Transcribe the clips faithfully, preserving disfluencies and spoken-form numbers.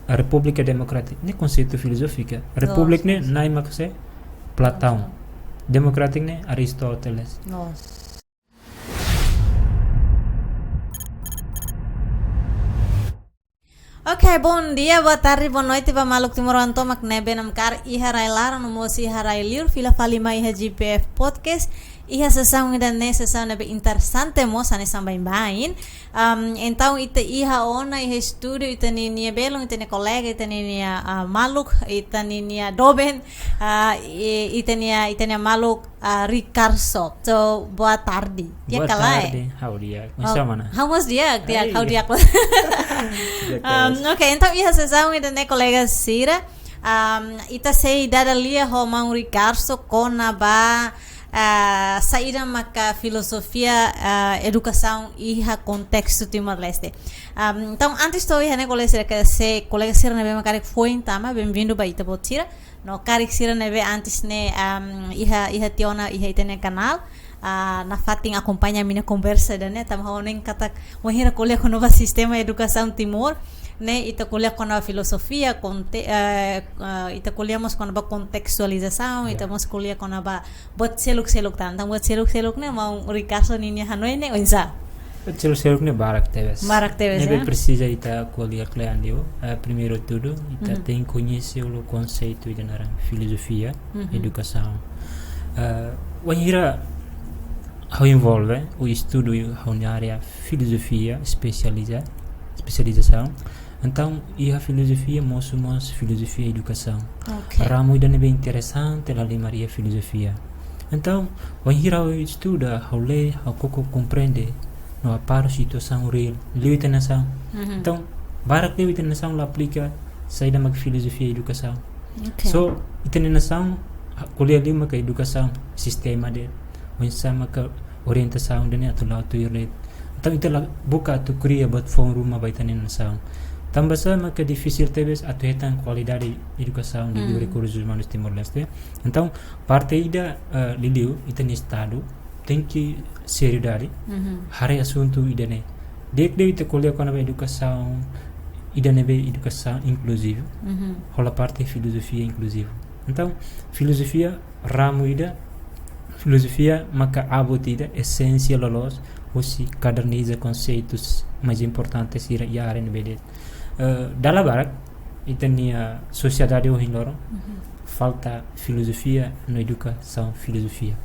Repúblika Demokrátika ne'e konseitu filozófika. Repúblika ne'e, loos, nai mak se Platão. Platão. Demokrátika ne'e Aristóteles. Loos. Ok, bom dia, boa tarde, boa noite ba maluk timoroan tomak ne'ebé namkari iha rai-laran no mós iha rai-liur, fila fali mai iha G P F Podcast. Iha sesaun ida-ne'e, sesaun ne'ebé interesante mós hanesan baibain. Am, entaun ita iha ona iha estúdiu ita-nia belun, ita-nia kolega, ita-nia, ah, maluk, ita-nia doben, ah, i-, ita-nia, ita-nia maluk, ah, Ricardo. So, boa tarde. Di'ak ka lae? Boa tarde, ha'u di'ak. Oh, oinsá mana? Ha'u mós di'ak, di'ak, ha'u di'ak. Di'ak. Am, ok, entaun iha sesaun ida-ne'e kolega sira, am, ita sei dada lia ho maun Ricardo kona-ba, ah, saida maka filozofia, ah, edukasaun iha kontestu Timor-Leste. Am, entaun, antes to'o iha ne'e, kolega sira, ke se kolega sira ne'ebé mak karik foin tama, bem-vindo ba ita-boot sira. No karik sira ne'ebé antes ne'e, am, iha, iha tiha ona iha ita-nia kanál, ah, nafatin akompaña ami-nia konversa ida-ne'e, tanba ha'u hanoin katak wainhira ko'alia kona-ba sistema edukasaun Timor, ne'e ita ko'alia kona-ba filozofia, konte-, eh, eh, ita ko'alia mós kona-ba kontestualizasaun, ya, ita mós ko'alia kona-ba buat seluk-seluk tan. Entaun buat seluk-seluk ne'e maun Ricardo ninia hanoin ne'e oinsá? Buat seluk-seluk ne'e barak tebes. Barak tebes, ne'ebé, ya? Presiza ita ko'alia kle'an liu, eh, primeiru tudu, ita, mhm, tenke koñese uluk konseitu ida naran filozofia, mhm, edukasaun. Eh, wainhira ha'u envolve, ha'u estuda ha'u-nia área filozofia, espesializa, espesializasaun. Entaun, iha filozofia, mosu mós filozofia edukasaun. Ok. Ramu ida ne'ebé interesante la halimar iha filozofia. Entaun, wainhira ha'u estuda, ha'u lee, ha'u koko komprende, no hapara situasaun reál liu ita-nia nasaun. Mhm. Entaun, barak liu ita-nia nasaun la aplika saida mak filozofia edukasaun. Ok. So, ita-nia nasaun, ha-, ko'alia liu maka edukasaun, sistema de'it, oinsá maka orientasaun ida-ne'e atu la'o tuir de'it. Entaun ita la buka atu kria buat foun ruma ba ita-nia nasaun. Tanba sá maka difisil tebes atu hetan kualidade edukasaun di, hmm, rekursus umanus Timor-Leste. Entaun parte ida, eh, liuliu ita-nia Estadu tenke seriedade, mhm, haree asuntu ida-ne'e. Di'ak liu ita ko'alia kona-ba edukasaun ida ne'ebé edukasaun inkluzivu, mhm, hola parte filozofia inkluzivu. Entaun, filozofia ramu ida, filozofia maka abut ida esénsia loloos husi kaderniza konseitus mais importante sira iha área ne'ebé de'it. Eh, dala barak, ita-nia sosiedade ohin loron, mhm, falta filozofia no edukasaun filozofia.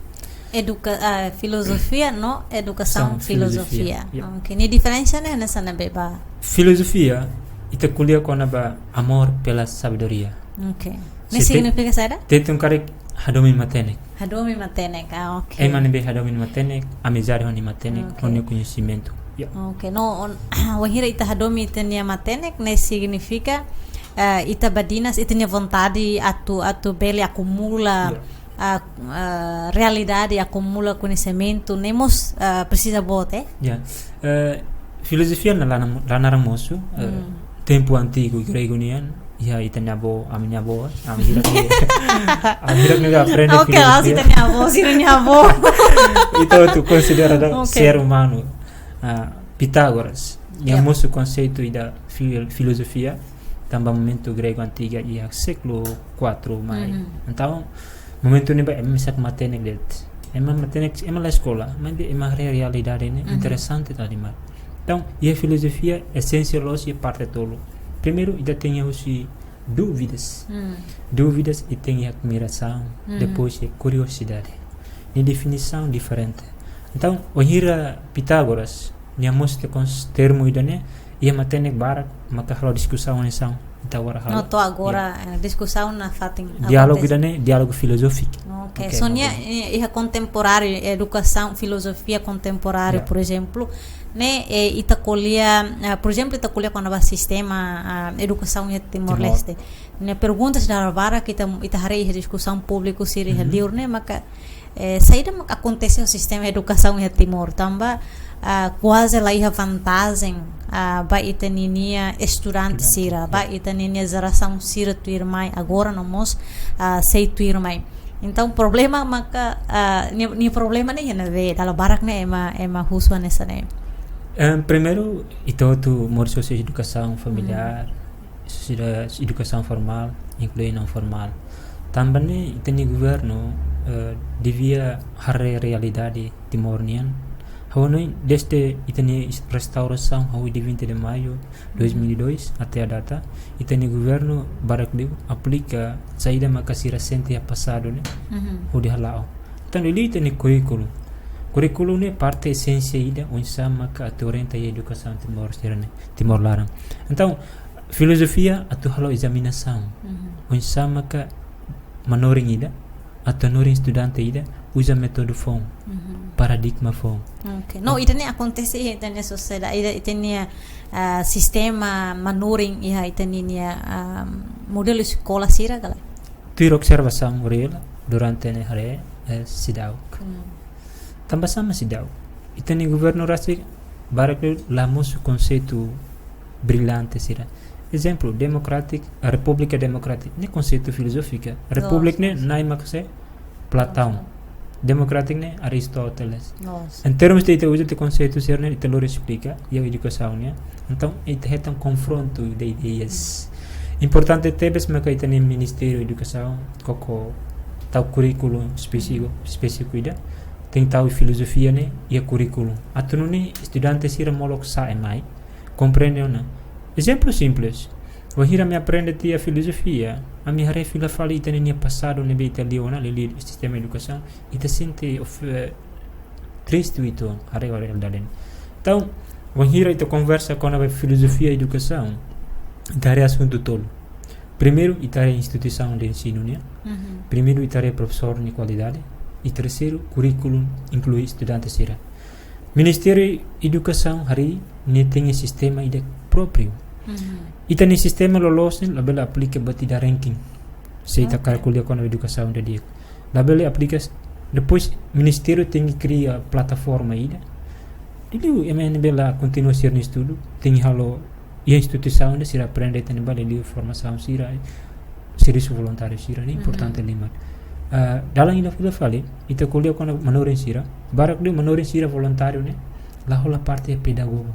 Eduka-, ah, filozofia no edukasaun filozofia. Saun filozofia. Ya. Ok, nia diferensa ne'e hanesan ne'ebé ba? Filozofia, ita ko'alia kona-ba amor pela sabedoria. Ok. Ne'e signifika saida? Tetun karik hadomi matenek. Hadomi matenek, ah, ok. Ema ne'ebé hadomi matenek, amizade ho nia matenek, ok, ho nia koñesimentu. Ya. Ok, no, on-, wainhira ita hadomi ita-nia matenek, ne'e signifika, eh, ita badinas, ita-nia vontade atu, atu bele akumula, ya, ah, ah, realidade, akumula koñesimentu, ne'e mós, ah, presiza boot, eh? Ya. Eh, filozofia ne'e la na-, la naran mosu, eh, hmm, tempu antigu gregu nian, iha ita-nia avó, ami-nia avó, ami hirak ne'e, ami hirak ne'e aprende filozofia. Ok, la'ós ita-nia avó, sira-nia avó. Ita atu konsidera, ok, ser umanu. Ah, Pitágoras, nia, ya, mosu konseitu ida fil-, filozofia, tanba momentu gregu antigu iha sékulu kuatru mai. Mhm. Entaun, momentu ne'ebá ema mesak matenek de'it. Ema matenek, ema la eskola, maibé ema haree realidade ne'e, mhm, interesante tebes. Entaun, iha filozofia, esénsia loloos iha parte tolu. Primeiru, ita tenke husi dúvidas. Hmm. Dúvidas ita tenke admirasaun, hmm, depois iha kuriosidade. Nia definisaun diferente. Entaun, wainhira Pitágoras, nia mosu tiha kons-, termu ida-ne'e, iha matenek barak maka halo diskusaun hanesan ita agora halo. No, to'o agora, ya, eh, diskusaun nafatin diálogu akontese. Ida-ne'e, diálogu filozófiku. Ok, ok, so nia, eh, iha kontemporáriu, edukasaun, filozofia kontemporáriu, ya, por ezemplu, ne'e, eh, ita ko'alia, ah, por ezemplu, ita ko'alia kona-ba sistema, ah, edukasaun iha Timor-Leste. Timor. Ne'e perguntas dala barak ita, ita haree iha diskusaun públiku sira iha, mhm, liur ne'e, maka, eh, saida mak akontese ho sistema edukasaun iha Timor, tanba, ah, kuaze la iha vantajen, ah, ba ita ninia estudante, estudante, sira, ya, ba ita ninia jerasaun sira tuirmai, agora no mós, ah, sei tuirmai. Entaun, problema maka, ah, nia, nia problema ne'e iha ne'ebé, dala barak ne'e ema, ema husu hanesan ne'e. Em, primeiru, ita hotu moris husi edukasaun familiár, hmm, sira edukasaun formál, inklui naun formál. Tanba ne'e ita-nia governu, eh, devia haree realidade Timor nian. Ha'u hanoin desde ita-nia restaurasaun, ha'u de vinte de maio dois mil e dois até a data, ita-nia governu barak liu aplika saida maka sira sente iha pasadu ne'e, Mhm. hodi hala'o. Entaun, liuliu ita-nia kurríkulu. Kurríkulu ne'e parte esénsia ida oinsá maka atu orienta iha edukasaun Timor sira-ne'e, Timor laran. Entaun, filozofia atu halo ezaminasaun. Mhm. Oinsá maka manorin ida atu hanorin estudante ida uza métodu foun, Mhm. paradigma foun. Ok. No, ida-ne'e akontese iha ita-nia sosiedade, ida, ita-nia, ah, sistema manorin iha ita-nia, ah, modelu eskola sira ka lae? Tuir observasaun reál durante ne'e haree, eh, seidauk. Hmm. Tanba sá mak seidauk? Ita-nia governu rasik barak liu la mosu konseitu brillante sira. Ezemplu, democratic, a República Democrática. Ne'e konseitu filozófika. República Loos, ne'e loos. Nai mak se Platão. Loos. Democratic ne'e Aristóteles. Loos. Em termos de ita uza tiha konseitu sira-ne'e, ita lori esplika iha edukasaun nian. Entaun, ita hetan konfrontu de ideias. Importante tebes maka ita-nia Ministériu Edukasaun koko tau kurríkulu espesífiku, espesífiku ida. Tenke tau filozofia ne'e iha kurríkulu. Atu nune'e estudante sira molok sa'e mai, komprende ona. Ezemplu simples. Wainhira ami aprende tiha filozofia, ami haree fila fali ita-nia pasadu ne'ebé ita liu ona, liuliu sistema edukasaun, ita sente of-, eh, triste uitoan, haree, haree realidade ne'e. Entaun, wainhira ita konversa kona-ba filozofia edukasaun, ita haree asuntu tolu. Primeiru, ita haree instituisaun de ensinu nian. Mhm. Primeiru, ita haree profesór nia kualidade. I terseiru, kurríkulu inklui estudante sira. Ministériu Edukasaun harii ne'e tenke sistema ida própriu. Mhm. Ita-nia sistema loloos ne'e labele aplika buat ida ranking. Se ita Ok. kalkula kona edukasaun ida di'ak. Labele aplika, depois ministériu tenke kria plataforma ida. Liuliu ema ne'ebé la kontinua sira-nia estudu, tenke halo iha instituisaun ida sira aprende tan ba liuliu formasaun sira, servisu voluntáriu sira, ne'e Mhm. importante liu mak. Ah, dalan ida fila fali, ita ko'alia kona manorin sira, barak liu manorin sira voluntáriu ne'e, la hola parte pedagogu.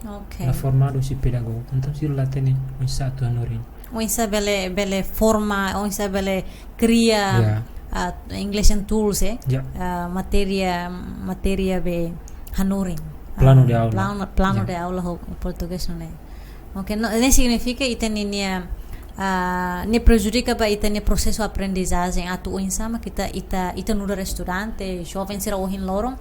Ok. La formadu husi pedagogu. Entaun sira la hatene oinsá atu hanorin. Oinsá bele, bele forma, oinsá bele kria, Ya. ah, English and tools, eh? Ya. Ah, matéria, matéria be hanorin. Plano Ah, de aula. plano, plano Ya. de aula ho portugés ne'e. Ok, no, ne'e signifika ita-nia, ah, ne'e prejudika ba ita-nia prosesu aprendizajen atu oinsá mak ita, ita, ita nu'udar estudante, joven sira ohin loron,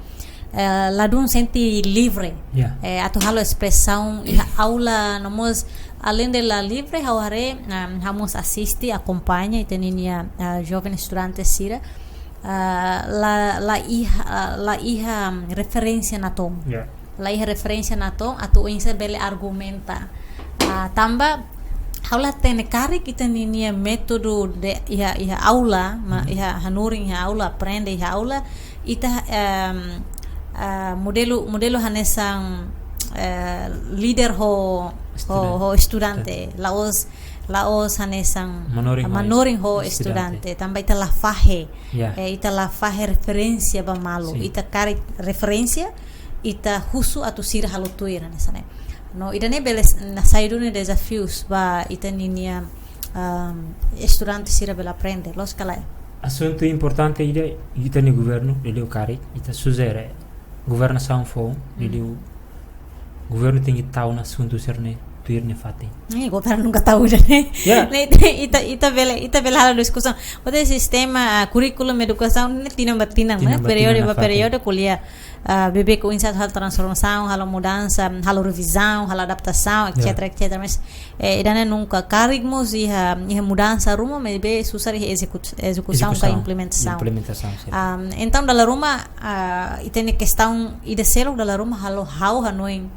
eh, ladún sente livre. Ya. Eh, atu halo espresaun iha aula, no mós, além de la livre, ha'u haree, ah, ha'u mós asiste, akompaña, ita-nia, ah, joven estudante sira, ah, la, la iha, ah, la iha, mm, referénsia natoon. Ya. La iha referénsia natoon, atu oinsá bele argumenta. Ah, tanba, ha'u la hatene karik ita-nia métodu de iha, iha aula, ma, Mhm. iha hanorin iha aula, aprende iha aula, ita, em, ah, modelu, modelu hanesan, eh, líder ho, ho, Estudante. ho estudante. La'ós, la'ós hanesan Manorin ho manorin ho estudante. estudante. Tanba ita la fahe. Ya. Eh, ita la fahe referénsia ba malu. Sin. Ita karik referénsia, ita husu atu sira halo tuir hanesan ne'e. No, ida-ne'e bele s-, na sai duni dezafius ba ita-nia, um, estudante sira bele aprende, loos ka lae? Asuntu importante ida, ita-nia governu, liuliu karik, ita sujere governasaun foun, Hmm. liuliu governu tenke tau ona asuntu sira-ne'e tuir nia fatin. Eh, governu nunka tau ida-ne'e. Ya. Ne'e, ita, ita, ita bele, ita bele halo diskusaun. Buat ne'e sistema, ah, kurríkulu edukasaun ne'e tinan ba tinan, Tinan ne'e? ba Períodu tinan ba nafatin. períodu ko'alia, ah, beibeik oinsá halo transformasaun, halo mudansa, halo revizaun, halo adaptasaun, Ya. etcétera, etcétera. Mas, eh, ida-ne'e nunka karik mós iha, iha mudansa ruma, maibé susar iha ezekut-, ezekusaun ka Ezekusaun, implementasaun. implementasaun, sin. Ah, entaun, dala ruma, ah, ita-nia kestaun ida seluk dala ruma halo ha'u hanoin,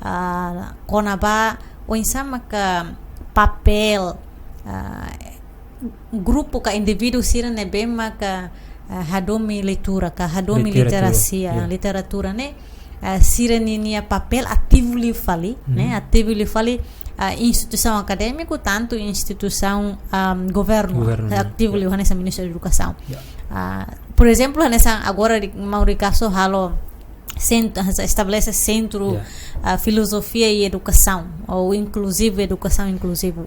ah, kona-ba oinsá maka papél, ah, grupu ka indivíduu sira ne'ebé maka, ah, hadomi leitura ka hadomi Literatura, literasia, ya. literatura ne'e, ah, sira-nia papél ativu liu fali, Mhm. ne'e, ativu liu fali, ah, instituisaun akadémiku, tantu instituisaun, ah, governu, Governu, ya. ativu liu, hanesan Ministériu Edukasaun. Ya. Ah, por ezemplu, hanesan agora di, mau di kaso halo sent-, estabelese sentru, Ya. ah, filozofia i edukasaun, ou inkluzivu, edukasaun inkluzivu.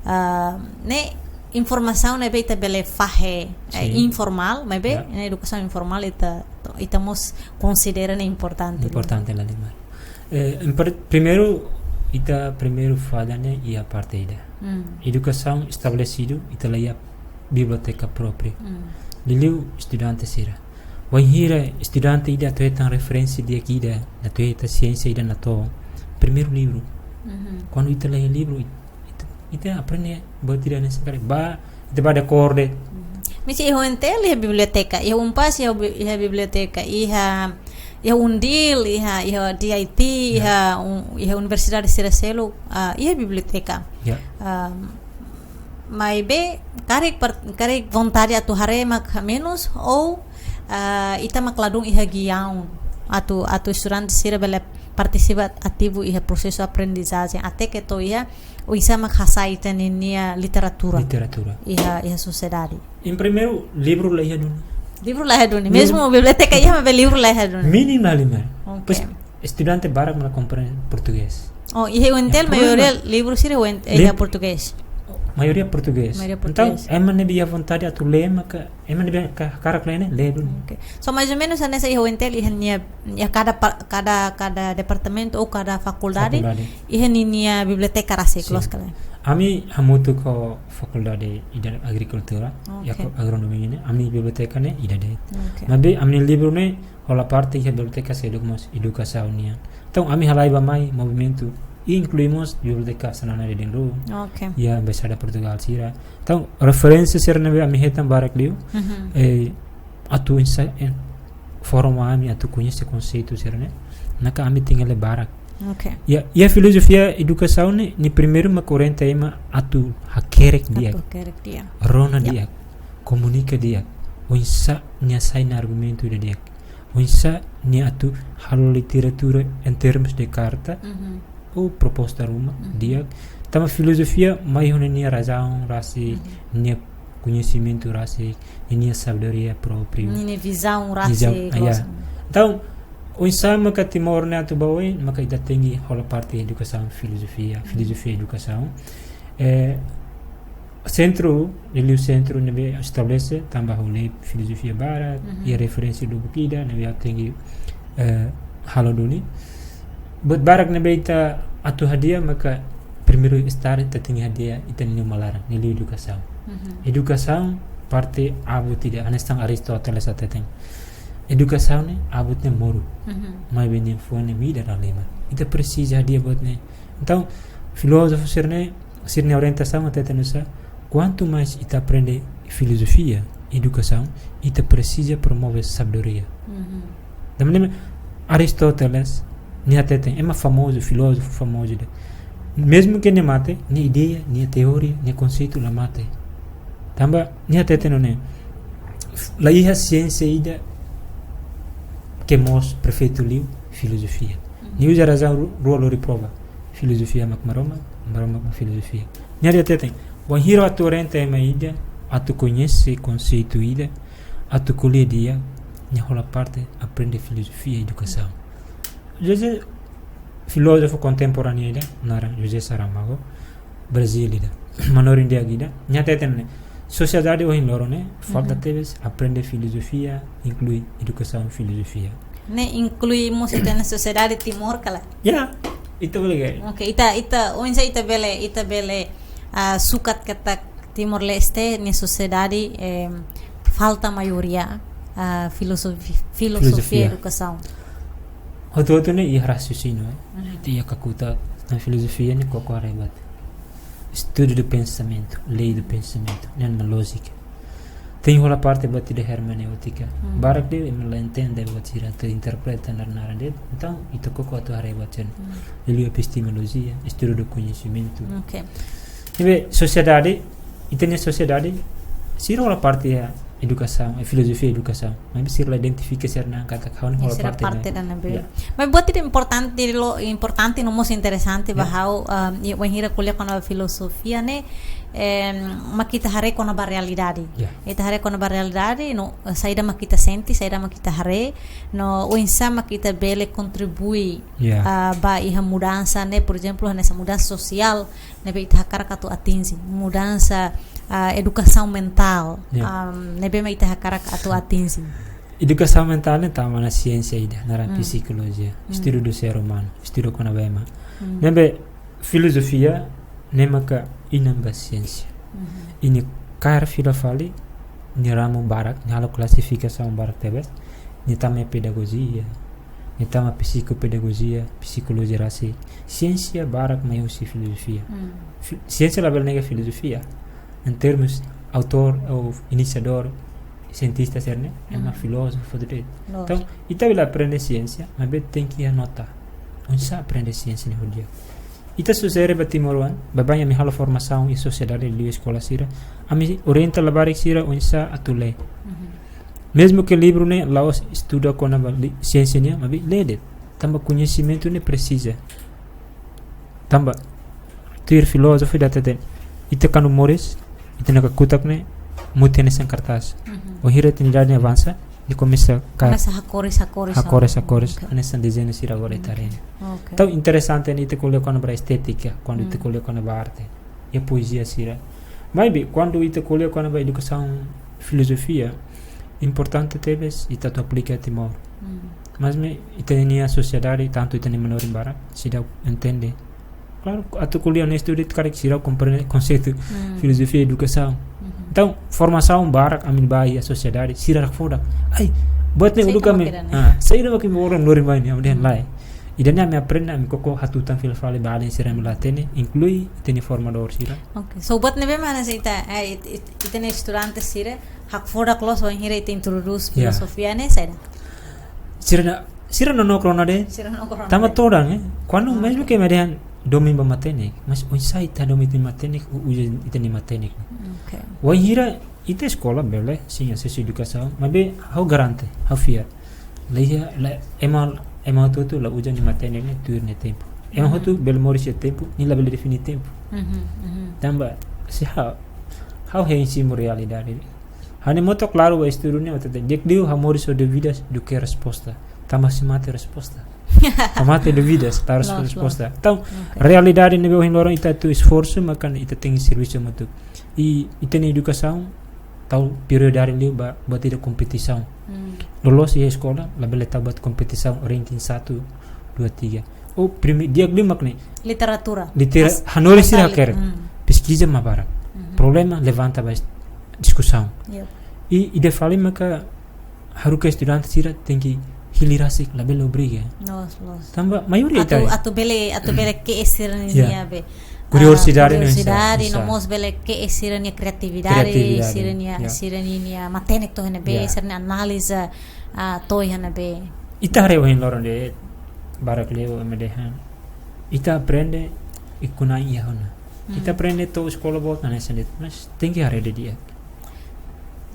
Ah, ne'e informasaun ne'ebé ita bele fahe, eh, Sin. informál, maibé Ya. ne'e edukasaun informál ita, ita mós konsidera ne'e importante. Importante lahalimar. Eh, em par-, primeiru, ita primeiru falla ne'e iha parte ida. Hmm. Edukasaun estabelesidu, ita la iha biblioteka própriu. Hmm. Liuliu estudante sira. Wainhira estudante ida atu hetan referénsia di'ak ida, atu hetan siénsia ida natoon. Primeiru livru. Mhm. Kuandu ita la iha livru, ita, ita aprende buat ida ne'e sekali. Ba, ita ba dekór de'it. Misi iha U N T L iha biblioteka, iha UNPAZ iha bi-, iha biblioteka, iha, iha UNDIL, iha, iha D I T, Ya. iha un-, iha universidade sira seluk, ah, iha biblioteka. Ya. Ah, maibé karik par-, karik vontade atu haree mak menus ou, ah, ita mak ladún iha giaun atu, atu estudante sira bele partisipa ativu iha prosesu aprendizajen até ke to'o iha oinsá mak hasai ita-nia literatura. Literatura. Iha, iha sosiedade. Em primeiru, livru la iha duni. Livru la iha duni. Livru. Mesmu biblioteka iha, maibé livru la iha duni. Mínimu lahalimar. Ok. Pois, estudante barak mak la komprende portugés. Oh, iha U N T L Ya, maioria problema. livru sira U N T L, Lim- iha portugés. Maioria portugés. Maioria Entaun, portugés. ema ne'ebé iha vontade atu lee maka, ema ne'ebé ka-, hakarak lee ne'e, lee duni. Ok. So, mais ou menus hanesan iha U N T L iha nia, iha kada pa-, kada, kada departamentu ou kada fakuldade, Fakuldade. iha ninia biblioteka rasik, Sin. loos ka lae? Ami hamutuk ho fakuldade ida agrikultura, Ok. iha ko agronomia ne'e, ami biblioteka ne'e ida de'it. Ok. Maibé ami livru ne'e hola parte iha biblioteka seluk mós edukasaun nian. Entaun, ami halai bá-mai movimentu, i inklui mós biblioteka Xanana Reading Room, Ok. iha Embaixada Portugal sira. Entaun, referénsia sira ne'ebé ami hetan barak liu, Mhm. eh, atu insa-, eh, forma ami atu koñese konseitu sira-ne'e, ne'e mak ami tenke lee barak. Ok. Ya, iha filozofia edukasaun ne'e, nia primeiru mak orienta ema atu hakerek di'ak, Atu hakerek di'ak. rona Ya. di'ak, komunika di'ak, oinsá nia sai ho argumentu ida di'ak, oinsá nia atu halo literatura em termos de karta, Mhm. ou proposta ruma, Mhm. di'ak. Tanba filozofia mai ho nia razaun rasik, Mhm. nia koñesimentu rasik, nia sabedoria própriu. Ninia vizaun Vizaun, rasik, ah, ya. loos. Entaun, oinsá maka Timor ne'e atu ba oin, maka ita tenke hola parte edukasaun filozofia, Mhm. filozofia edukasaun. Eh, sentru, liuliu sentru ne'ebé estabelese, tanba ha'u lee filozofia barak, Mhm. iha referénsia lubuk ida, ne'ebé ha'u tenke, eh, halo duni. Buat barak ne'ebé ita atu hadi'a, maka primeiru estar ita tenke hadi'a ita-nia uma laran, liuliu edukasaun. Mhm. Edukasaun parte abut ida, hanesan Aristóteles hateten. Edukasaun ne'e abut ne'e moru. Mhm. Maibé nia fuan ne'e midar lahalimar. Ita presiza hadi'a buat ne'e. Entaun, filózofu sira-ne'e, sira-nia orientasaun hateten nusa, kuantu mais ita aprende filozofia, edukasaun, ita presiza promove sabedoria. Mhm. Tanba ne'e Aristóteles, nia hateten, ema famozu, filózofu famozu ida. Mesmu ke nia mate, nia ideia, nia teoria, nia konseitu la mate. Tanba, nia hateten nune'e, la iha siénsia ida ke mós perfeitu liu filozofia. Nia uza razaun ru-, rua lori prova. Filozofia mak Maromak, Maromak mak filozofia. Nia hateten, wainhira atu orienta ema ida atu koñese konseitu ida, atu ko'alia di'ak, nia hola parte aprende filozofia edukasaun. José, filózofu kontemporáneu ida, naran José Saramago, Brazil ida. Manorin di'ak ida, nia hateten ne'e, sosiedade ohin loron ne'e, falta Mhm. tebes aprende filozofia, inklui edukasaun filozofia. Ne'e inklui mós ita-nia sosiedade Timor ka lae? Ya, ita bele ke. Ok, ita, ita, oinsá ita bele, ita bele, ah, sukat katak Timor-Leste nia sosiedade, em, falta maioria, ah, filozofi-, filozofia, filozofia edukasaun. Hotu-hotu ne'e iha raciocínio, eh. Mhm. Iha kakutak, na filozofia ne'e koko haree buat estudo do pensamento, lei do pensamento, ne'e mak lójika. Tenke hola parte buat ida hermenêutica. Hmm. Barak de'it ema la entende buat sira, atu interpreta naran-naran de'it. Entaun, ita koko atu haree buat sira. Hmm. Liuliu epistemolojia, estudo do conhecimento. Ok. Ne'ebé sosiedade, ita-nia sosiedade, sira hola parte iha edukasaun, eh, filozofia edukasaun. Maibé sira la identifika sira-nia an katak ha'u ne'e hola parte ne'ebé. Ya. Maibé buat ida importante, lo importante no mós interesante ba ha'u, ah, wainhira ko'alia kona-ba filozofia ne'e, em, mak ita haree kona-ba realidade. Ya. Ita haree kona-ba realidade, no, eh, saida mak ita sente, saida mak ita haree, no oinsá mak ita bele kontribui, ah, ba iha mudansa ne'e, por ezemplu, hanesan mudansa sosiál ne'ebé ita hakarak atu atinje, mudansa, ah, edukasaun mentál, ne'ebé mak ita hakarak atu atinje. Edukasaun mentál ne'e tama ona siénsia ida naran psikolojia, estudo do ser humano, estuda kona-ba ema. Ne'ebé filozofia ne'e maka inan ba siénsia. Nia kaer fila fali, nia ramu barak, nia halo klasifikasaun barak tebes, nia tama pedagojia, nia tama psikopedagojia, psikolojia rasik. Siénsia barak mai husi filozofia. Fi-, siénsia labele nega filozofia. Em termos autór ou inisiadór, sientista sira-ne'e, ema filózofu tudu. Entaun, ita bele aprende siénsia, maibé tenke anota. Oinsá aprende siénsia ne'e ho di'ak. Ita sujere ba timoroan, baibain ami halo formasaun iha sosiedade liu eskola sira, ami orienta labarik sira oinsá atu lee. Mezmu ke livru ne'e la'ós estuda kona-ba li-, siénsia nian, maibé lee de'it. Tanba koñesimentu ne'e presiza. Tanba tuir filózofu ida hateten, ita kuandu moris, ita-nia kakutak ne'e mutin hanesan kartás. Wainhira ita-nia idade ne'e avansa, nia komesa ka- Komesa hakores, hakores, hakores, hakores. Hanesan dezeñu sira agora ita haree. Entaun, interesante ne'e ita ko'alia kona-ba estétika, kuandu ita ko'alia kona-ba arte. Iha poezia sira. Maibé, kuandu ita ko'alia kona-ba edukasaun filozofia, importante tebes ita atu aplika iha Timor. Maibé, ita-nia sosiedade, tantu ita-nia menor barak, seidauk entende. Klaru, atu ko'alia ne'e estuda karik seidauk komprende konseitu filozofia edukasaun. Entaun, formasaun barak ami bá iha sosiedade, sira hakfodak. Ai, buat ne'e uluk ami. Saida mak imi-nia oras lori mai ne'e, ami dehan lae. Ida-ne'e ami aprende, ami koko hatutan fila fali ba alin sira ami la hatene, inklui ita-nia formadór sira. Ok. So, buat ne'ebé mak hanesan ita, eh, it-, it-, ita-nia estudante sira hakfodak loos wainhira ita introdús filozofia ne'e, saida? Sira na, sira naknekra ona de'it. Sira naknekra ona de'it. Tanba todan, eh. Kuandu mezmu ke ema dehan domin ba matenek, mas oinsá ita domin matenek, u-, uza ita-nia matenek. Ok. Wainhira ita eskola bele, sin, asesu edukasaun, maibé ha'u garante, ha'u fiar. La iha, la, ema, ema hotu-hotu la uza nia matenek ne'e tuir nia tempu. Ema hotu bele moris iha tempu, nia labele define tempu. Tanba, se ha'u, ha'u hein simu realidade. Ha'u-nia moto klaru ba estudu ne'e, hateten, di'ak liu ha'u moris ho dúvidas duké resposta. Tanba sei mate resposta. Ha'u mate dúvidas, tau resposta. Loos, loos. Entaun, realidade ne'ebé ohin loron ita atu esforsu, maka ita tenke servisu hamutuk. I ita-nia edukasaun tau prioridade liu ba, buat ida kompetisaun. Loloos iha eskola, labele tau buat kompetisaun, ranking satu, dua, tiga. Oh, prime-, di'ak liu mak ne'e. Literatura. Litera-, hanorin sira hakerek. Peskiza mak barak. Problema levanta ba diskusaun. I, ida fali maka haruka estudante sira tenke hili rasik, labele obriga. Loos, loos. Tanba maioria atu, ita atu bele, atu bele ke'e sira-nia be. Kuriosidade no, kuriosidade no mós bele ke'e sira-nia kriatividade, sira-nia, sira-nia matenek to'o iha ne'ebé, sira-nia analiza, ah, to'o iha ne'ebé. Ita haree ohin loron de'it, barak liu ema dehan. Ita aprende i kunan iha ona. Ita aprende to'o eskola boot hanesan de'it, mas tenke haree didi'ak.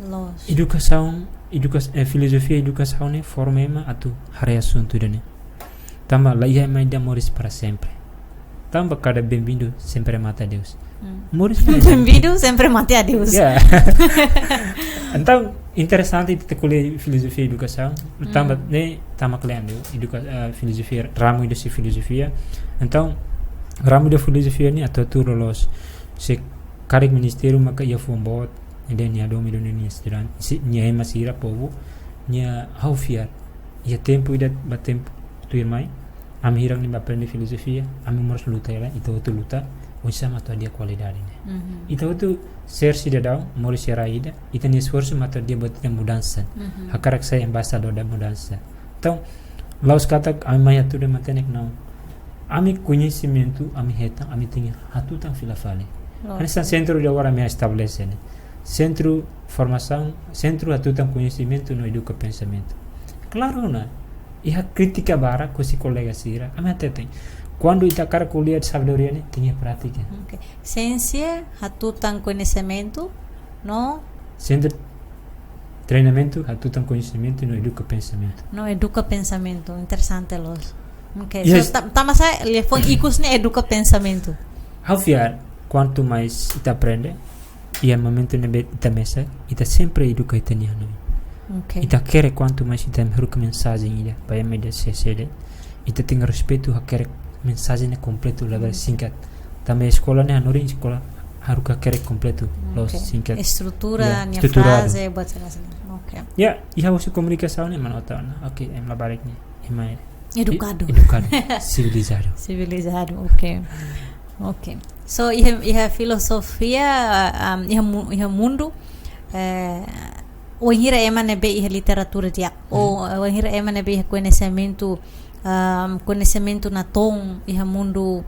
Loos. Edukasaun, edukas-, eh, filozofia edukasaun ne'e forma ema atu haree asuntu ida-ne'e. Tanba la iha ema ida moris para sempre. Tanba kada bem-vindo sempre mata adeus. Moris para sempre. Bem-vindo sempre mate adeus. Ya. Entaun, interesante ita ko'alia filozofia edukasaun. Tanba ne'e tama klean de'it, eduka-, eh, filozofia, ramu ida husi filozofia. Entaun, ramu ida filozofia ne'e atu-atu loloos. Se karik ministériu maka iha fuan boot, ida nia domin duni nia estudante, si, nia ema sira povu, nia ha'u fiar. Iha tempu ida ba tempu tuirmai, ami hirak ne'ebé aprende filozofia, ami moris luta hela, ita hotu luta, oinsá mak atu hadi'a kualidade ne'e. Ita hotu ser sidadaun, moris iha rai ida, ita-nia esforsu mak atu hadi'a buat ida mudansa. Hakarak sai embaixadór da mudansa. Entaun, la'ós katak ami mai hatudu matenek, não. Ami koñesimentu, ami hetan, ami tenke hatutan fila fali. Loos. Hanesan sentru ida agora ami estabelese ne'e. Sentru formasaun, sentru hatutan koñesimentu no eduka pensamentu. Klaru ona, iha krítika barak husi kolega sira, ami hateten. Kuandu ita hakarak ko'alia de sabedoria ne'e, tenke prátika. Ok. Siénsia, hatutan koñesimentu, no? Sentru Treinamentu hatutan koñesimentu no eduka pensamentu. No eduka pensamentu, interesante loos. Ok, yes. So, ta, tanba sá liafuan ikus ne'e eduka pensamentu? Ha'u fiar, kuantu mais ita aprende, iha momentu ne'ebé ita mesak, ita sempre eduka ita-nia hanoin. Ok. Ita hakerek kuantu mais ita haruka mensajen ida ba ema ida sé-sé de'it, ita tenke respeitu hakerek mensajen ne'e kompletu, labele singkat. Tanba eskola ne'e hanorin eskola haruka hakerek kompletu, loos, singkat. Estrutura, ya, nia estruturadu. Fraze, buat sira-ne'e. Ok. Ya, iha husi komunikasaun ne'e ema nota ona. Ok, ema labarik ne'e, ema edukadu. Edukadu. Sivilizadu. Sivilizadu, ok. Ok. So, iha, iha filozofia, um, iha mu-, iha mundu, eh, wainhira ema ne'ebé iha literatura di'ak, ou, eh, wainhira ema ne'ebé iha koñesimentu, um, koñesimentu natoon iha mundu,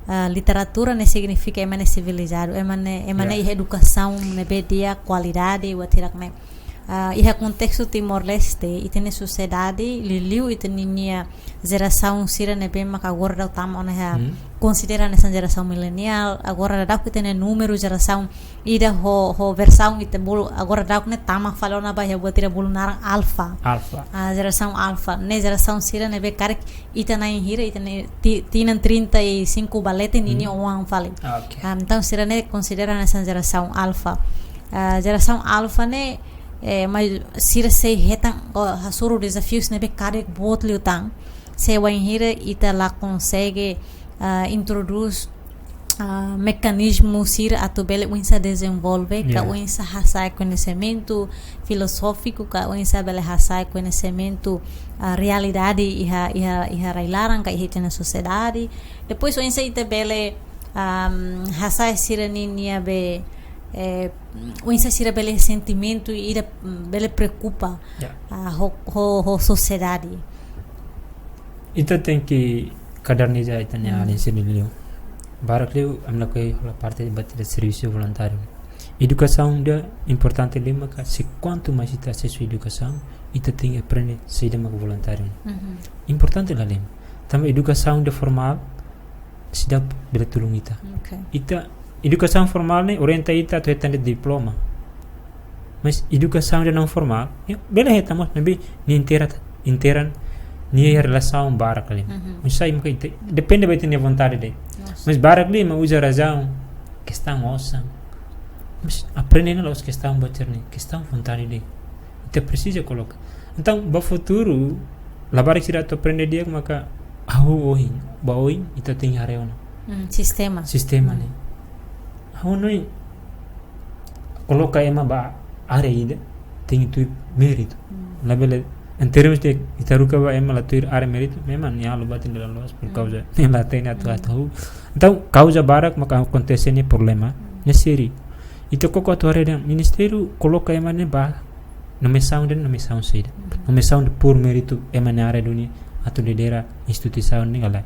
ah, literatura ne'e signifika ema ne'e sivilizadu, ema ne'e, ema ne'e iha edukasaun ne'ebé di'ak, kualidade, buat hirak-ne'e. Ah, iha kontestu Timor-Leste, ita-nia sosiedade, liuliu ita-nia jerasaun sira ne'ebé maka agora daudaun tama ona iha, konsidera hanesan jerasaun mileniál, agora daudaun ita-nia númeru jerasaun ida ho, ho versaun ita bolu, agora daudaun ne'e tama fali ona ba iha buat ida bolu naran alfa. Alfa. Ah, jerasaun alfa. Ne'e jerasaun sira ne'ebé karik ita na'in hira, ita-nia ti-, tinan trinta e cinco ba leten ninia oan fali. Ah, ok. Ah, entaun sira ne'e konsidera hanesan jerasaun alfa. Ah, jerasaun alfa ne'e, eh, mais sira sei hetan, ou hasoru dezafius ne'ebé karik boot liután. Se wainhira ita la konsege, ah, introdús, ah, mekanizmu sira atu bele oinsá dezenvolve, ka oinsá hasa'e koñesimentu filozófiku, ka oinsá bele hasa'e koñesimentu, ah, realidade iha, iha, iha rai-laran, ka iha ita-nia sosiedade. Depois oinsá ita bele, am, hasa'e sira-ninia be, eh, oinsá sira bele sentimentu ida, mm, bele preokupa, ah, ho, ho, ho sosiedade. Ita tenke kadariza ita-nia alin sira liu. Barak liu, ami lakohi hola parte buat ida servisu voluntáriu. Edukasaun ida importante liu maka se kuantu mais ita asesu edukasaun, ita tenke aprende saida maka voluntáriu. Importante la liu. Tanba edukasaun ida formál, seidauk bele tulun ita. Ok. Ita, edukasaun formál ne'e orienta ita atu hetan de'it diploma. Mas edukasaun ida naun formál, ya, bele hetan mós, maibé nia intera, intera nia relasaun barak liu. Mas sai maka inte-, depende ba ita-nia vontade de'it. Mas barak liu ema uza razaun, kestaun osan. Mas aprende ne'e la'ós kestaun buat sira-ne'e, kestaun vontade de'it. Ita presiza koloka. Entaun, ba futuru, labarik sira atu aprende di'ak maka hahú ohin, ba oin, ita tenke haree ona. Hmm, sistema. Sistema ne'e. Ha'u hanoin, koloka ema ba área ida, tenke tuir méritu. Labele, em termos de ita haruka ba ema la tuir área méritu, memang nia halo buat ida la loos, por kauza nia la hatene atu, atu hahú. Entaun, kauza barak maka akontese ne'e problema, ne'e sériu. Ita koko atu haree dehan, ministériu koloka ema ne'e ba nomeasaun de'it, nomeasaun saida. Nomeasaun de'it por méritu ema ne'e área duni atu lidera instituisaun ne'e ka lae.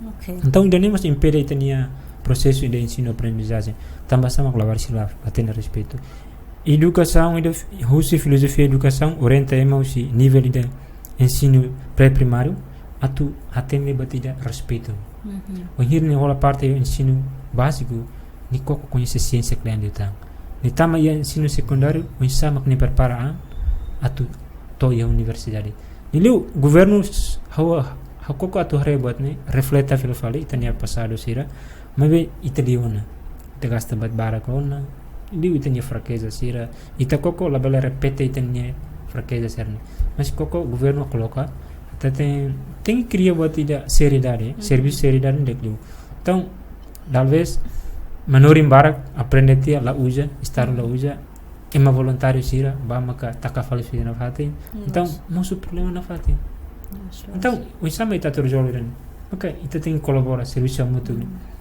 Ok. Entaun, ida-ne'e mós impede ita-nia prosesu de ensinu-aprendizajen. Tanba sá mak labarik sira la hatene respeitu. Edukasaun ida, husi filozofia edukasaun orienta ema husi nivel ida ensinu pré-primáriu atu hatene buat ida respeitu. Wainhira nia hola parte ensinu báziku, nia koko koñese siénsia kle'an liután. Nia tama iha ensinu sekundáriu, oinsá mak nia prepara an atu to'o iha universidade. Liuliu governu s-, ha'u, ha'u koko atu haree buat ne'e, refleta fila fali ita-nia pasadu sira, maibé ita liu ona. Ita gasta buat barak ona, liu ita-nia frakeza sira, ita koko labele repete ita-nia frakeza sira-ne'e. Mas koko governu koloka, ita ten-, tenke kria buat ida seriedade, servisu seriedade di'ak liu. Entaun, talvés, manorin barak aprende tiha, la uza, Estadu la uza, ema voluntáriu sira ba maka taka fali sira nafatin. Entaun, mosu problema nafatin. Entaun, oinsá mak ita atu rezolve ida-ne'e? Maka ita tenke kolabora, servisu mútuu.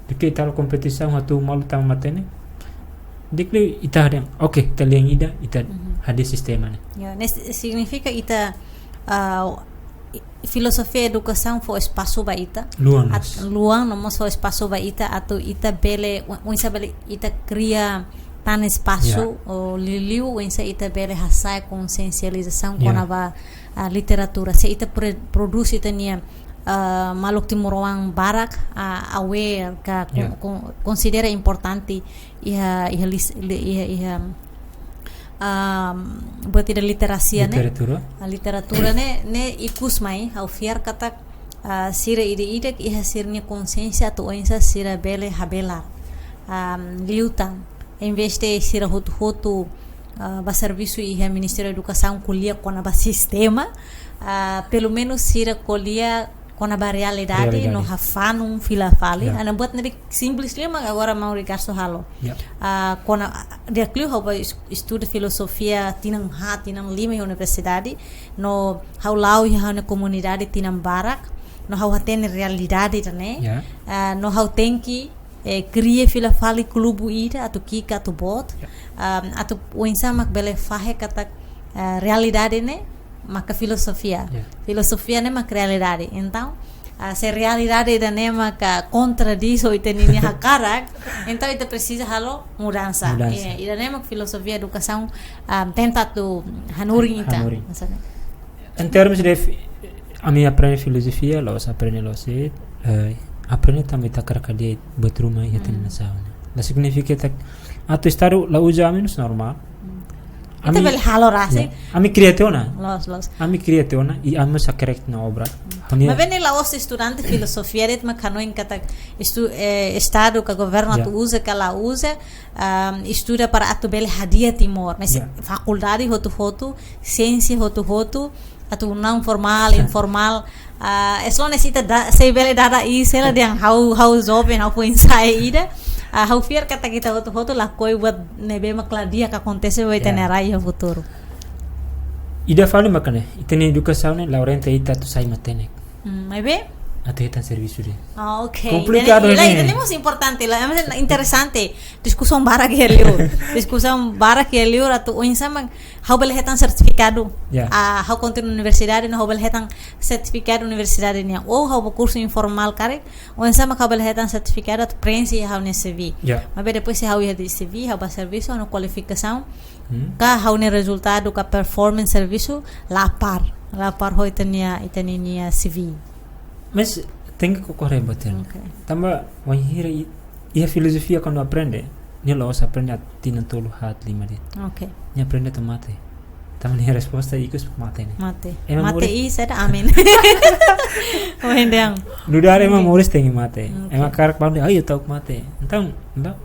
Duké ita halo kompetisaun atu malu tama matenek. Di'ak liu ita haree, ok, ita lian ida, ita hadi'a sistema ne'e. Ya, ne'e si-, signifika ita, ah, i-, filozofia edukasaun fó espasu ba ita. Luan, at-, luan no mós fó espasu ba ita atu ita bele, o-, oinsá bele ita kria tan espasu, ya, ou liuliu oinsá ita bele hasa'e konsiensializasaun, ya, kona-ba, ah, literatura. Se ita pre-, prodús ita-nia, ah, maluk timoroan barak, ah, aware ka kon-, ya, kon-, konsidera importante iha, iha lis-, li-, iha, iha Am, buat ida literasia ne'e. Literatura. Ah, literatura ne'e, ne'e ikus mai, ha'u fiar katak, ah, sira ida-idak iha sira-nia konsiénsia atu oinsá sira bele habelar. Am, liután, em vez de sira hotu-hotu, ah, bá servisu iha Ministériu Edukasaun ko'alia kona-ba sistema, ah, pelumenus sira ko'alia kona-ba realidade, realidade, no hafanun fila fali. Ya. Hanesan buat ne'ebé simples liu mak agora maun Ricardo halo. Ya. Ah, kona, di'ak liu ha'u bá es-, estuda filozofia tinan haat, tinan lima iha universidade, no ha'u la'o iha ha'u-nia komunidade tinan barak, no ha'u hatene realidade ida-ne'e. Ya. Ah, no ha'u tenke, eh, kria fila fali klubu ida atu ki'ik atu boot, ya, ah, atu oinsá mak bele fahe katak, ah, realidade ne'e maka filozofia. Ya. Filozofia ne'e mak realidade. Entaun, ah, se realidade ida-ne'e maka kontradís ho ita-nia hakarak, entaun ita presiza halo mudansa. Mudansa. Eh, ida-ne'e mak filozofia edukasaun, ah, tenta atu hanorin ita. Hanorin. Misalnya. Em termos de fi-, ami aprende filozofia, la'ós aprende la'ós de'it, eh, aprende tanba ita hakarak hadi'a buat ruma iha ita-nia nasaun. La signifika katak atu Estadu la uza ami, ne'e normál. Hmm. Ita bele halo rasik. Ya, ami kria tiha ona. Loos, loos. Ami kria tiha ona, i ami mós hakarak ona obra. Hmm. Hanya maibé ne'e la'ós estudante filozofia de'it mak hanoin katak estu-, eh, Estadu ka governu, ya, atu uza ka la uza, am, estuda para atu bele hadi'a Timor. Mas, ya, fakuldade hotu-hotu, siénsia hotu-hotu, atu naun formál, sin, informál, ah, as long as ita da-, sei bele dada iis hela, ya, dehan ha'u, ha'u joven, ha'u foin-sa'e ida, ah, ha'u fiar katak ita hotu-hotu lakohi buat ne'ebé mak la di'ak akontese ba ita, ya, nia rai iha futuru. Ida fali maka ne'e, ita-nia edukasaun ne'e la orienta ita atu sai matenek. Hmm, maibé? Atu hetan servisu de'it. Ah, oke. Komplikadu. Ida-ne'e, ida-ne'e, ida-ne'e mós importante, la, maibé interesante. Diskusaun barak iha liur. Diskusaun barak iha liur atu oinsá mak ha'u bele hetan sertifikadu. Ya. Ah, ha'u kontinua universidade, no ha'u bele hetan sertifikadu universidade nian. Ou ha'u bá kursu informál karik, oinsá mak ha'u bele hetan sertifikadu atu prenxe iha ha'u-nia C V. Ya. Maibé depois se ha'u iha de'it C V, ha'u bá servisu, ha'u-nia kualifikasaun, hmm, ka ha'u-nia rezultadu, ka performance servisu, la par. La par ho ita-nia, ita-nia C V. Mas tenke konkorda buat ida. Oke. Tanba wainhira i-, iha filozofia kuandu aprende, nia la'ós aprende tinan tolu, haat, lima de'it. Oke. Nia aprende to'o mate. Tanba nia resposta ikus mate ne'e. Mate. Ema moris, mate i saida, amen. Ohin dehan. Nu'udar ema, oke, moris tenke mate. Oke. Ema hakarak bandu, ayo ta'uk mate. Entaun, entaun,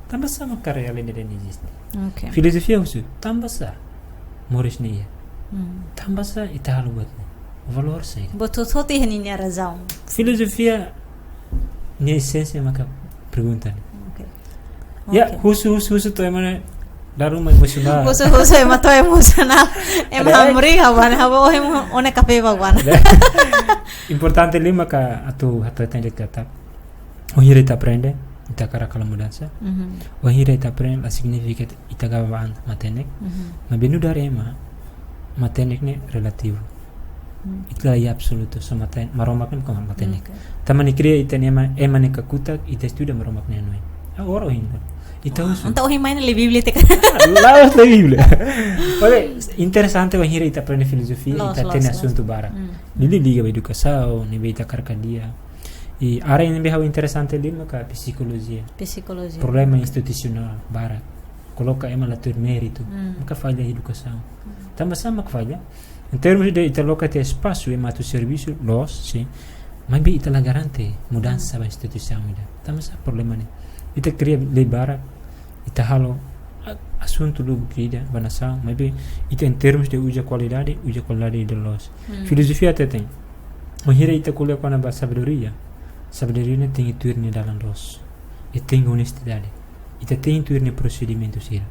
tanba sá mak realidade ne'e eziste? Oke. Filozofia husu, tanba sá moris ne'e iha? Hmm. Tanba sá ita halo buat ne'e? Valór saida? Buat hotu-hotu iha ninia razaun. Filozofia nia esénsia maka pergunta ne'e. Oke. Ya, oke, husu, husu, husu to'o ema ne'e dala ruma emosionál. Husu, husu ema to'o emosionál. Ema, ada, hamriik ha'u-nia, ha'u-nia, oh, ema, ó-nia kafé ba ha'u-nia. Ada. Importante liu maka atu hateten de'it katak wainhira ita aprende, ita hakarak halo mudansa. Mhm. Wainhira ita aprende, la signifika ita gaba ba an matenek. Mhm. Maibé nu'udar ema, matenek ne'e relativu. Hmm. Ita la iha absolutu, só mate-, Maromak ne'e mak matenek. Oke. Tanba nia kria ita-nia ema, ema ne'e kakutak, ita estuda Maromak nia hanoin. Ah, ohin. Ita husu. Entaun ohin mai ne'e lee Bíblia tiha ka? Ah, la'ós lee Bíblia. Oke, interesante wainhira ita aprende filozofia, loos, ita loos, hatene, loos, asuntu barak. Hmm. Liuliu liga ba edukasaun, ne'ebé ita hakarak hadi'a. I área ne'ebé ha'u interesante liu maka psikolojia. Psikolojia. Problema institusionál barak. Koloka ema la tuir méritu. Hmm. Maka falla edukasaun. Hmm. Tanba sá mak falla? Em termos de ita loke tiha espasu ema atu servisu, loos, sin. Maibé ita la garante mudansa, hmm, ba instituisaun ida. Tanba sá problema ne'e? Ita kria lei barak, ita halo a-, asuntu lubuk ida ba nasaun, maibé ita em termos de uza kualidade, uza kualidade ida loos. Hmm. Filozofia hateten, wainhira ita ko'alia kona-ba sabedoria, sabedoria ne'e tenke tuir nia dalan loos. I tenke onestidade. Ita tenke tuir nia prosedimentu sira.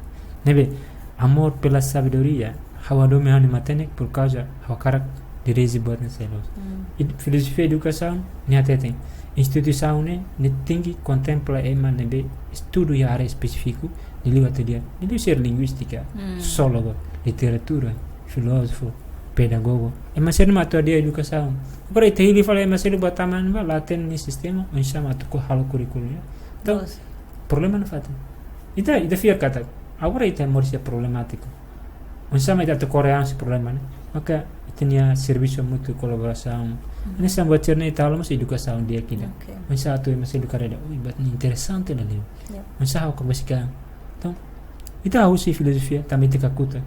Ne'ebé, amor pela sabedoria, ha'u hadomi ha'u-nia matenek por kauza ha'u hakarak dirije buat ne'e sai loos. Hmm. I filozofia edukasaun, nia hateten, instituisaun ne'e, ne'e tenke kontempla ema ne'ebé estuda iha área espesífiku, liuliu atu di'ak, liuliu sira linguístika, hmm, sosiólogu, literatura, filózofu, pedagogu. Ema sira mak atu hadi'a edukasaun. Agora ita hili fali ema sira bá tama ne'ebá, la hatene nia sistema, oinsá mak atu ko halo kurríkulu nian. Entaun, loos, problema nafatin. Ita, ita fiar katak, agora ita moris iha problemátiku. Oinsá mak ita atu korre an husi problema ne'e? Maka ita-nia servisu mútuu, kolaborasaun. Hmm. Hanesan buat sira-ne'e ita halo mós edukasaun di'ak ida. Oke. Oinsá atu ema sira eduka ida, ui, buat ne'e interesante la liu. Ya. Oinsá ha'u ka basika. Entaun, Ita husi filozofia, tanba ita kakutak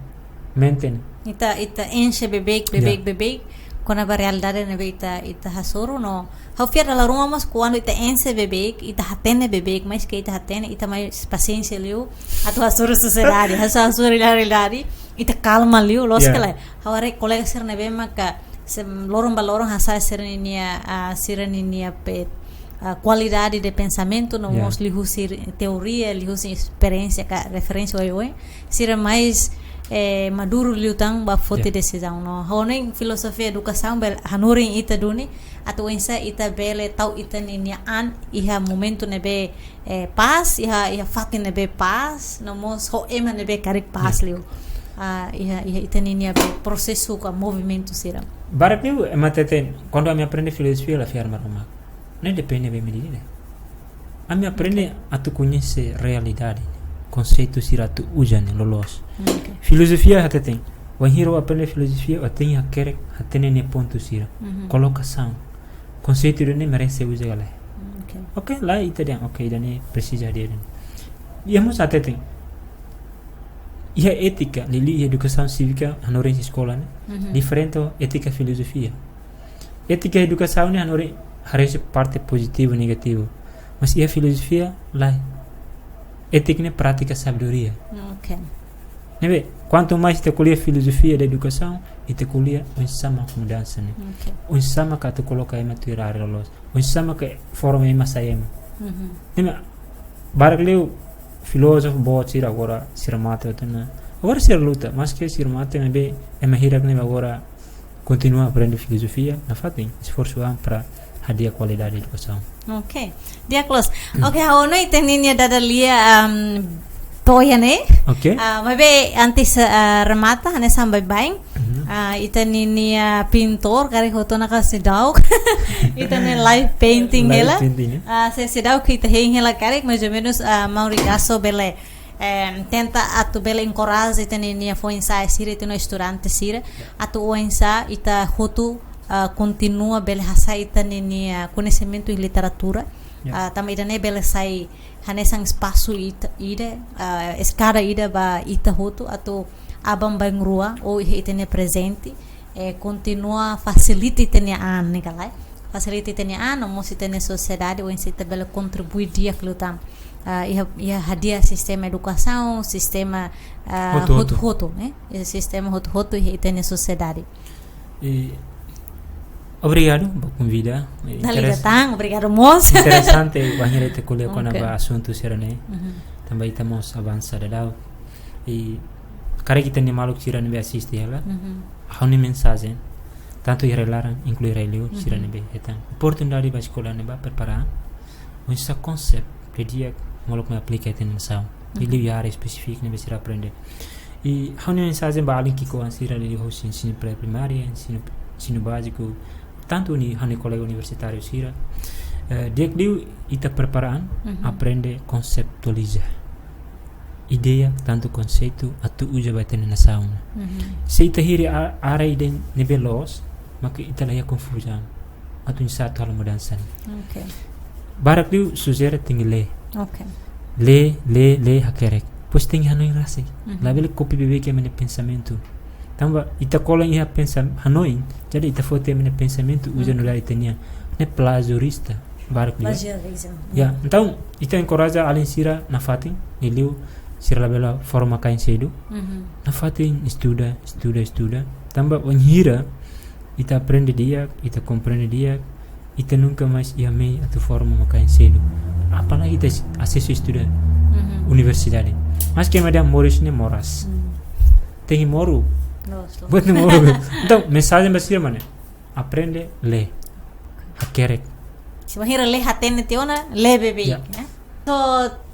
mente ne'e. Ita, ita enxe beibeik, ya, beibeik, beibeik. Kona-ba realidade ne'ebé ita, ita hasoru no. Ha'u fiar dala ruma mós kuandu ita enxe beibeik, ita hatene beibeik, maske ita hatene, ita mai pasiénsia liu, atu hasoru sosiedade, hasoru, hasoru realidade, ita kalma liu, loos, ya, ka lae. Ha'u haree kolega sira ne'ebé maka, se loron ba loron hasa'e sira-ninia, ah, sira-ninia pe, ah, kualidade de pensamentu, no, ya, mós liuhusi teoria, liuhusi esperiénsia ka referénsia oioin. Sira mais, eh, maduru liután ba foti, ya, desizaun, no. Ha'u hanoin filozofia edukasaun bele hanorin ita duni, atu oinsá ita bele tau ita-ninia an iha momentu ne'ebé, eh, pas, iha, iha fatin ne'ebé pas, no mós ho ema ne'ebé karik pas, ya, liu. Ah, iha, iha ita-ninia be prosesu ka movimentu sira. Barak liu ema hateten, kuandu ami aprende filozofia la fiar Maromak. Ne'e depende ba ema ida-idak. Ami aprende, oke, atu koñese realidade, konseitu sira atu uza ne'e loloos. Oke. Filozofia hateten, wainhira ó aprende filozofia, ó tenke hakerek hatene nia pontu sira. Mhm. Kolokasaun. Konseitu ida-ne'e merese uza ka lae. Oke. Oke, lae ita dehan, oke, ida-ne'e presiza dehan. Iha mós hateten, iha étika, liuliu iha edukasaun sívika, hanorin eskola ne'e, mhm, diferente ho étika filozofia. Étika edukasaun ne'e hanorin haree husi parte pozitivu, negativu. Mas iha filozofia, lae. Étika ne'e prátika sabedoria. Oke. Ne'ebé, kuantu mais ita ko'alia filozofia da edukasaun, ita ko'alia oinsá mak mudansa ne'e. Oke. Oinsá mak atu koloka ema tuir área loloos. Oinsá mak forma ema sai ema. Mhm. Ne'ebé, barak liu filózofu boot sira agora sira mate hotu ona. Agora sira luta, maske sira mate, maibé ema hirak ne'ebé agora kontinua aprende filozofia, nafatin esforsu an para hadi'a kualidade edukasaun. Oke. Di'ak loos. Oke, ha'u hanoin ita-ninia dada lia, um, to'o iha ne'e. Oke. Ah, maibé antes, ah, remata, hanesan baibain. Mhm. Ah, ita-ninia pintór, karik hotu ona ka seidauk. Ita-nia live painting, live hela, painting, ya. Ah, se seidauk ita hein hela karik, mais ou menus, ah, maun Rigaso bele, eh, tenta atu bele enkoraja ita-ninia foin-sa'e sira, ita-nia estudante sira, ya, atu oinsá ita hotu, ah, kontinua bele hasa'e ita-ninia koñesimentu iha literatura. Ya. Ah, tanba ida-ne'e bele sai hanesan espasu ita, ida, ah, eskada ida ba ita hotu atu aban-bainrua, ou iha ita-nia prezente, eh, kontinua fasilita ita-nia an ne'e ka lae. Fasilita ita-nia an, no mós ita-nia sosiedade, oinsá ita bele kontribui di'ak liután. Ah, iha, iha hadi'a sistema edukasaun, sistema, ah, hotu-hotu, hotu-hotu, eh? Iha sistema hotu-hotu iha ita-nia sosiedade. I obrigadu ba konvida. I dala ida interes-, tan, obrigadu mós. Interesante, wainhira ita ko'alia kona-ba, oke, asuntu sira-ne'e. Mhm. Tanba ita mós avansa daudaun. I karik ita-nia maluk sira ne'ebé asiste hela. Mhm. Ha'u-nia mensajen, tantu iha rai-laran, inklui rai-liur, mhm, sira ne'ebé hetan oportunidade ba eskola ne'ebá prepara an. Oinsá konseitu di'ak molok mai aplika iha ita-nia nasaun. Mhm. Liuliu iha área espesífiku ne'ebé sira aprende. I ha'u-nia mensajen ba alin ki'ikoan sira liuhusi ensinu pré-primária, ensinu, ensinu báziku, tantu uni-, ha'u-nia kolega universitáriu sira. Eh, di'ak liu ita prepara an, mhm, aprende konseptualiza ideia, tantu konseitu, atu uza ba ita-nia nasaun. Mhm. Se ita hili a-, área ida ne'ebé loos, maka ita la iha konfuzaun atu oinsá atu halo mudansa. Oke. Barak liu sujere tenke lee. Oke. Lee, lee, lee hakerek. Depois tenke hanoin rasik. Mhm. Labele kopia beibeik ema nia pensamentu. Tanba ita kola iha pensa-, hanoin, jadi ita foti ema nia pensamentu, uza, oke, nu'udar ita-nian. Ne'e plajiarista, barak liu. Plagiarism. Ya, entaun, ita enkoraja alin sira nafatin, liuliu sira labele forma kain sedu. Mhm. Nafatin estuda, estuda, estuda. Tanba wainhira ita aprende di'ak, ita komprende di'ak, ita nunka mais iha mehi atu forma ema kain sedu. Apalagi ita s-, asesu estuda, mhm, universidade. Maske ema dehan moris ne'e moras. Hmm. Tenke moru. Loos, loos. Buat ne'e moru. Entaun, mensajen ba sira mak ne'e. Aprende, lee. Hakerek. Se wainhira lee hatene tiha ona, lee beibeik, ya, ya. So,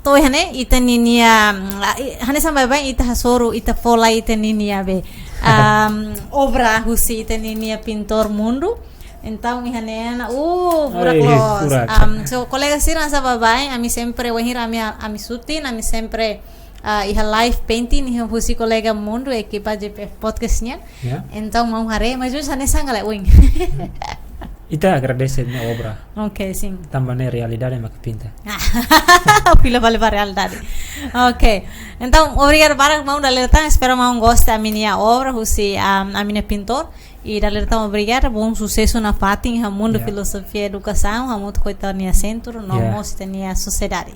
to'o iha ne'e, ita-ninia, mm, a, i, hanesan baibain ita hasoru, ita fó lai ita-ninia be, um, obra husi ita-ninia pintór mundu. Entaun, iha ne'e ona, uh, furak, ai, loos. Furak. Um, so, kolega sira hanesan baibain, ami sempre, wainhira ami, ami shooting, ami sempre, ah, iha live painting, iha husi kolega mundu, ekipa J P F Podcast nian. Ya. Entaun, maun haree, mais ou menus hanesan ka lae, oin. Ita agradese nia obra. Ok, sin. Tanba ne'e realidade mak pinta. Fila fali ba realidade. Ok. Entaun, obrigada barak, maun, dala ida tan. Espera maun gosta ami-nia obra, husi, um, ami-nia pintór. I dala ida tan, obrigada. Bom susesu nafatin iha mundu, yeah, filozofia edukasaun, hamutuk ho ita-nia sentru, no, yeah, mós ita-nia sosiedade.